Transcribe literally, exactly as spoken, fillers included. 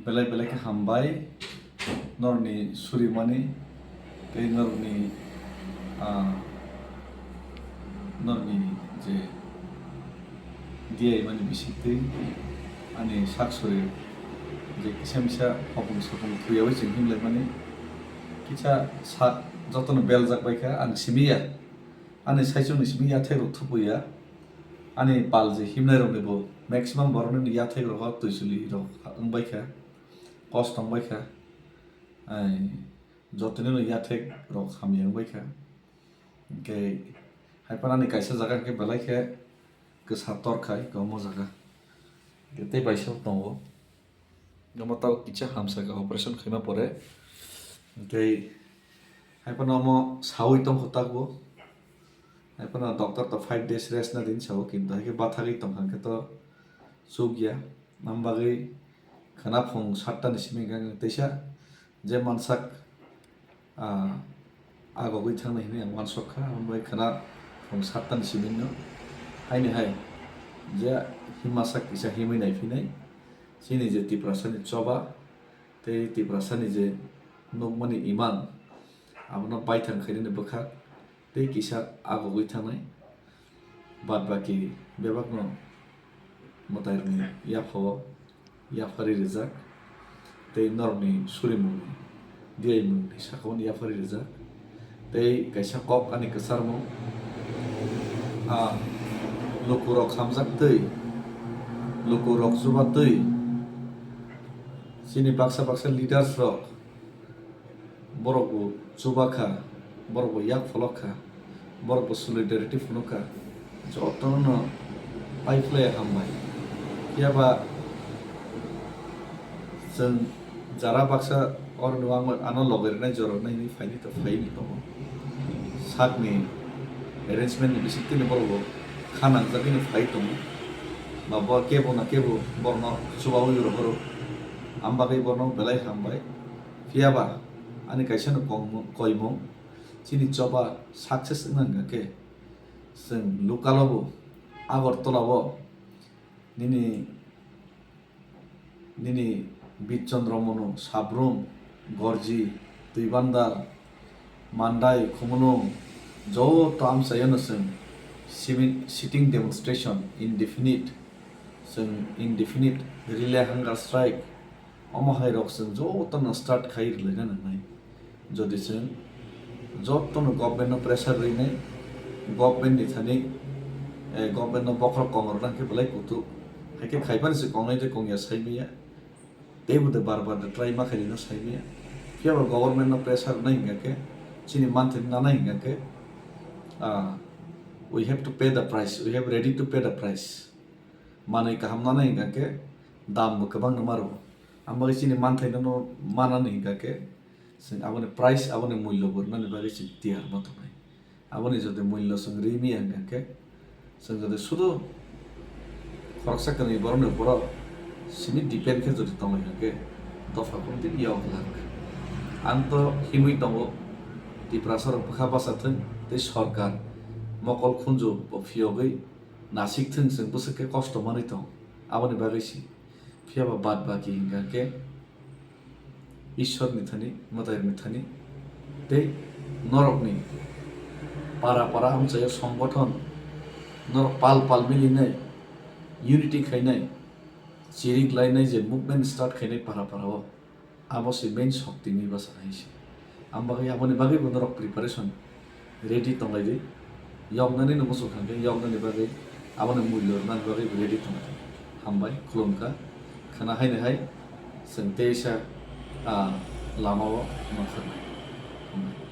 Belai belai khe hambai norokni surimani tei norokni, ah, norokni je diyaimani bisingtwi ani sak suri je kisa misa hopung sopung thuyaui chwng himlaimani kisa sak jotono beljak baikha ang simi ya. Ani saichungni simi yathai rok thupu ya. Ani pal je himnai rokni bo maximum borokni yathai rok twisuli rok wng baikha, kosto wng baikha. Ai, jotoni no yathek rok hamya wng baikha. Hwnkhe hai phano ani kaisa jaga hwnkhe belai khe kwsa tor khai kwbangma jaga. Hwnkhe tei baisa tongo. Omo tabo kisa hamsa khe operation khaima pore. Hwnkhe hai phano omo saui tongkha tabuk. Hai phano doctor to five days rest na din sao, kintu hai khe bathagwi tongkha hwnkhe to chukya. Am bagwi khwna phung satta ni simi hwnkhe ang teisa je mansak, ah, agogwi thangnai hinwi ang uansuk kha, abo bai khwna phung satta ni simi no haini hai je himasa kisa himwi naiphinai chini je Tiprasa ni choba tei Tiprasa ni je nukmani imang abono baithang khainani bwkhak tei kisa agogwi thangnai. Bad baki bebakno mwtairokni yaphao yapharwi rijak tei norokni surimungni diyaimungni sakao yapharwi rijak. Tei kaisa kok ani kwcharmung, ah, lukurok hamjaktwi, lukurok chubatwi, chini baksa baksa leaders rok, borok bo chuba kha, borok bo yak pholok kha, borok bo solidarity phunuk kha, jotono no pai phlai hambai. Phiya ba chwng jara baksa oro no ang ano logi rwnai jora rwnai hinwi phaini to phaini tongo. Sakni arrangement ni bisingtwi ni borok bo kha nangjagwi no phai tongo. Ba bo kebo na kebo borokno chubaui rw phuru. Am bagwi borokno belai hambai. Phiya ba ani kaisa no kongmo-, koimung, chini choba success wngna hwnkha khe, chwng local o bo, Agartala o nini, nini Bit Chandra Manu, Sabrum, Gorji, Twibandal, Mandai, Khumulwng, joto amchaio no chwng simi-, sitting demonstration, indefinite, chwng indefinite relay hunger strike, omo hai rok chwng jotono start khai rwlaina nangnai. Jodi chwng jotono government no pressure rwinai, government ni thani, eh, government no bokhorok kong rwna hwnkhe belai kutuk. Haikhe khaipani se kongnai tei kongya saimanya. Teibo de bar bar de try ma khailino saimanya. Phiya ba government no pressure rwnai hwnkha khe, chini monthly nanai hwnkha khe, ah, we have to pay the price, we have ready to pay the price. Manwi kaham nanai hwnkha khe dam bo kwbang no maro. Ang bagwi chini manthai no manani hwnkha khe chwng aboni price, aboni mullo bo rwnani bagwi chwng tiyar ma tongnai. Aboni jodi mullo chwng ri miya hwnkha khe chwng jodi sudu khoroksa kwnwi borokni uporo simi depend khe jodi tonglai hwnkha khe dopha kung tini yok glak. Ang to himwi tongo Tiprasa rok bwkha bacha thwng tei sorkar mokol khunju bo phiyogwi nasik thwng chwng bwswk khe kosto manwi tong aboni bagwi se. Phiya ba bad baki hwnkha khe Ishwar ni thani, mwtai ni thani tei norok ni para para amchaio songgothon norok pal pal milinai unity khainai chirik lainai je movement start khainai para para o. Abo se main shokti ni bwsa hai se. Ang bagwi aboni bagwi bo norok preparation ready tonglai di. Yoknani no muchung kha khe yoknani bagwi aboni mullo rwnani bagwi bo ready tonglai. Hambai, khulumkha. Khwna haini hai chwng teisa, ah, lama o mankha. Hambai.